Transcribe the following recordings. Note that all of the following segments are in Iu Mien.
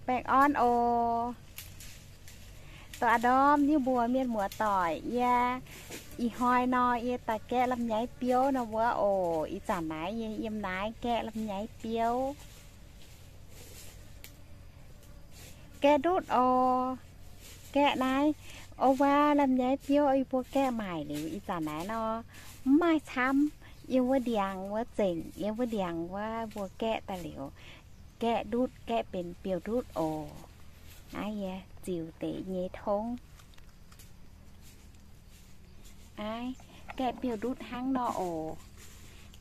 Baengh orn oc. Dongh a'ndorm nyei mbuo mienh muoz-doic, yie ih hnoi nor yie daaih gaeqv lamh nyaiv biouv nor wuov oc. Ih zanc naaiv yie yiem naaiv gaeqv lamh nyaiv biouv. Gaeqv ndutv oc. Gaeqv naaiv, o, wuov lamh nyaiv biouv yie mbuo gaeqv maaic liuz ih zanc naaiv nor, mv maaih camv. Yiem wuov ndiangx wuov zengc, yiem wuov ndiangx wuov mbuo gaeqv daaih liuz, gaeqv ndutv, gaeqv benx biouv-ndutv oc. Naaiv yie ziux deix nyei tongv. Naaiv gaeqv biouv-ndutv hnangv nor oc.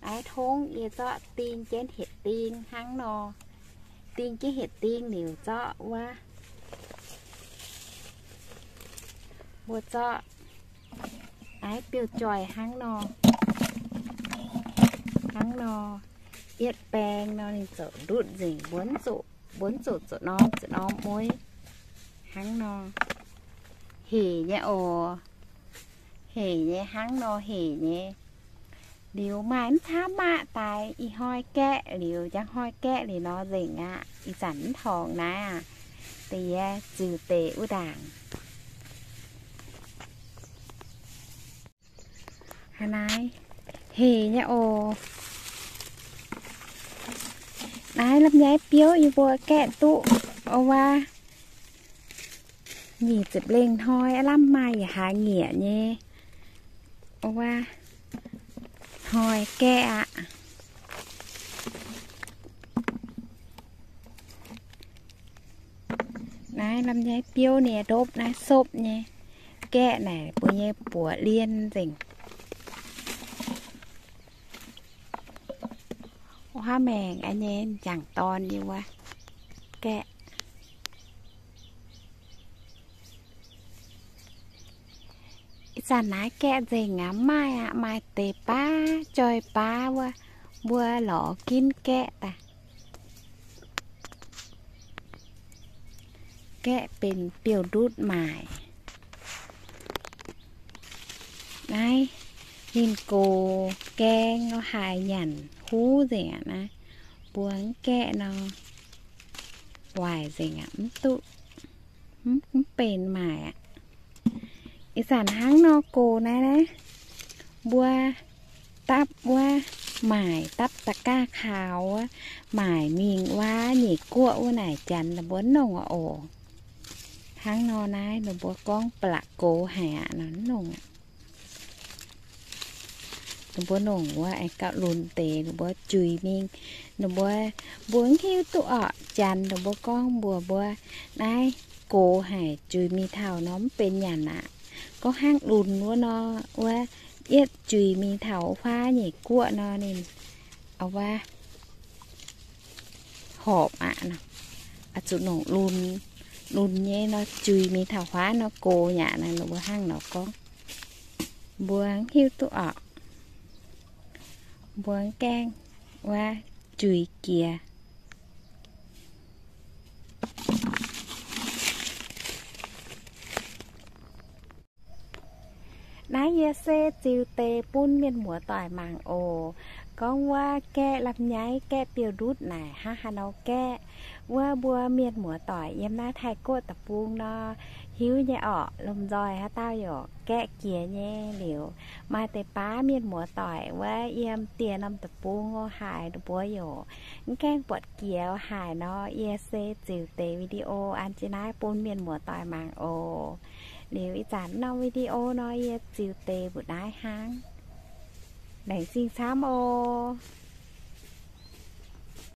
Naaiv tongv yie zorqv ding jienv hietc ding hnangv nor. Ding jienv hietc ding liuz zorqv wuov, mbuo zorqv naaiv biouv-joih hnangv nor, hnangv nor, yietv baeng nor ninh ziouc ndutv nzengc, mbuo zuqc, mbuo zuqc zuqc norm zuqc norm mueiv hnangv nor. Hec nyei oc. Hec nyei hnangv nor, hec nyei. Liuz maaih mv camv aqv. Daaih ih hnoi gaeqv liuz, njang hnoi gaeqv liuz nor nzengc aqv. Ih zanc mv torngx naaiv aqv. Deix yie ziux deix wuov ndaangc. Naaiv hec nyei oc. Naaiv lamh nyaiv biouv yie mbuo gaeqv duqv wuov nyic ziepc lengh hnoi aav lamh maaih yaac haaix nyiec nyei wuov hnoi gaeqv aqv. Naaiv lamh nyaiv biouv ninh ndopv naaiv sopv nyei. Gaeqv naaic mbuo nyei buoz-lienh nzengc. Wuov maengc a'nyei m'jangc dorn yie wuov gaeqv. Ih zanc naaiv gaeqv nzengc aqv, mv maaih aqv. Maaih deix baav, joih baav wuov, mbuo lorz ginv gaeqv daaih. Gaeqv benx biouv-ndutv maaic. Naaiv ninh gox gaeng lorqc, haiz nyanc huv nzengc aqv naaiv. Mbuo mv gaeqv nor, waaic nzengc aqv, mv duqv, mv benx maaic aqv. Ih zanc hnangv nor gox naaiv, naaiv mbuo dapv wuov maaic, dapv da'gaah kaux wuov maaic mingh wuov nyeic guoqv wuov naaic, janx ninh mbuo mv nongh oc. Hnangv nor naaiv ninh mbuo gorngv ba'laqc gox haic aqv nor, mv nongh aqv. Ninh mbuo nongc wuov aengx gauh lunx deix, ninh mbuo juix mingh. Ninh mbuo, mbuo mv hiuv duqv orqc, janx ninh mbuo gorngv mbuox mbuo, naaiv gox haic, juix mingh taux nor mv benx nyanc aqv. Gorngv hnangv lunx wuov nor, wuov yietv juix mingh taux wuov huaav nyeic guoqv nor ninh wuov horpc aqv nor. Zuqc nongc lunx, lunx nyei nor juix mingh taux huaav nor gox nyei aqv nor, ninh mbuo hnangv nor gorngv. Mbuo mv hiuv duqv orqc. Mbuo mv gaengh wuov juix jiex. Naaiv yie se ziux deix bun mienh muoz-doic mangc oc. Gorngv wuov gaeqv lamh nyaiv, gaeqv biouv-ndutv naaic hnangv haaix nor gaeqv, wuov mbuo mienh muoz-doic yiem naaiv Taiv-Guoqv deic-bung nor hiuv nyei orqc. Lomh nzoih haaix dauh yaac gaeqv jiex nyei. Liuz maaih deix baav mienh muoz-doic wuov yiem dieh norm deic-bung o haaix, ninh mbuo yaac mv gaengh buatc jiex o haaix nor, yie se ziux deix video an jienv naaiv bun mienh muoz-doic mangc oc. Liuz ih zanc norm video nor yie ziux deix mbuoqc naaiv hnangv. Laengz zingh camv oc.